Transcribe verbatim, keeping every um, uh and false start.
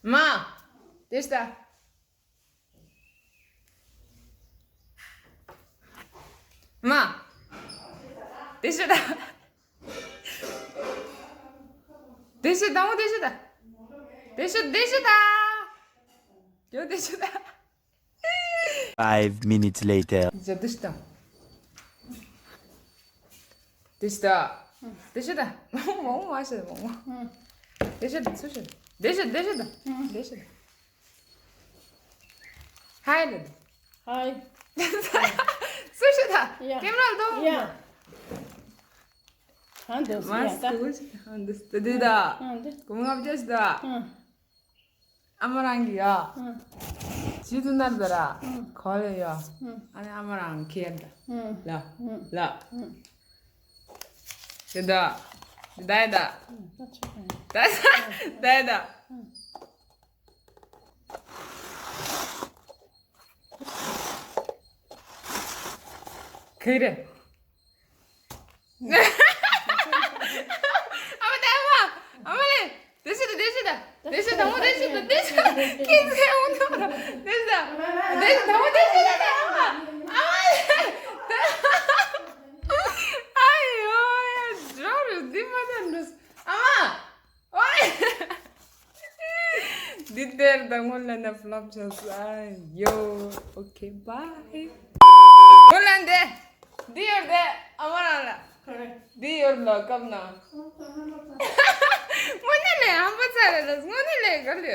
མ། དེ་ཤི་ད། མ། དེ་ཤི་ད། དེ་ཤི་ད་མོ་དེ་ཤི་ད། དེ་ཤི་དེ་ཤི་ད། ཡོ་དེ་ཤི་ད། Five minutes later. ཇ་དེ་ཤི་ད། དེ་ཤི་ད། དེ་ཤི་ད། མོ་མོ་མ་ཤི་མོ་མོ། དེ་ཤི་ད་སུ་ཤི་ད། དེ་ཤི་དེ་ཤི་ད། དེ་ཤི་ད། ཧའི་ལེ། ཧའི། སུ་ཤི་ད། ཡ། ཀེམ་ར་ལ་དོ། ཡ། ཧན་དུ་མ་ཡ་ད། སུ་ཤི་ད། ཧན་དུ་སྟེ་དེ་ད། ཧན་དུ། གོ་མ་ང་བཅས་ད། ཧན། ཨ་མ་རང་གི་ཡ། ཧན། ཇི་དུ་ནར་ད་ར། ཧན། གོ་ལེ་ཡ། ཧན། ཨ་ནི་ཨ་མ་རང་ཁེར་ད། ཧན། ལ། ཧན། ལ། ཧན། དེ་ད། དེ་ད་ད། ཧན། ད་ཆོ་ཧན། ད་ད་ད། ཧན། ཁེར། ཨ་མ་ད་ཨ་མ། ཨ་མ་ལེ། དེ་ཤི་ད་དེ་ཤི་ད། དེ་ཤི་ད་མོ་དེ་ཤི་ད་དེ་ཤི་ད། ཁྱེད་ཚོས་འོང་དང་། དེ་ཤི་ད། དེ་ཤི་ད་མོ་དེ་ཤི་ད་ཨ་མ། ཨ་མ་ལེ། ཨ་ཡོ་ཡ་ཇོ་རུ་འདི་མ་ད་འདུས། ཨ་མ། ཨོའི། འདི་དེར་ད་སྔོན་ལ་ན་ཕ་ལོབ་ཆགས་སོང་། ཨ་ཡོ། ཨོ་ཁེ་བྷའི། སྔོན་ལ་འདི། འདི་ཡོད་དེ། ཨ་མ་རང་ལ། འདི་ཡོད་ལ་སྐབས་ན། དངོས་གནས་ལས་ཧམ་པ་ཚ་རེད་ལ་དངོས་གནས་ལས་ག་ལེ།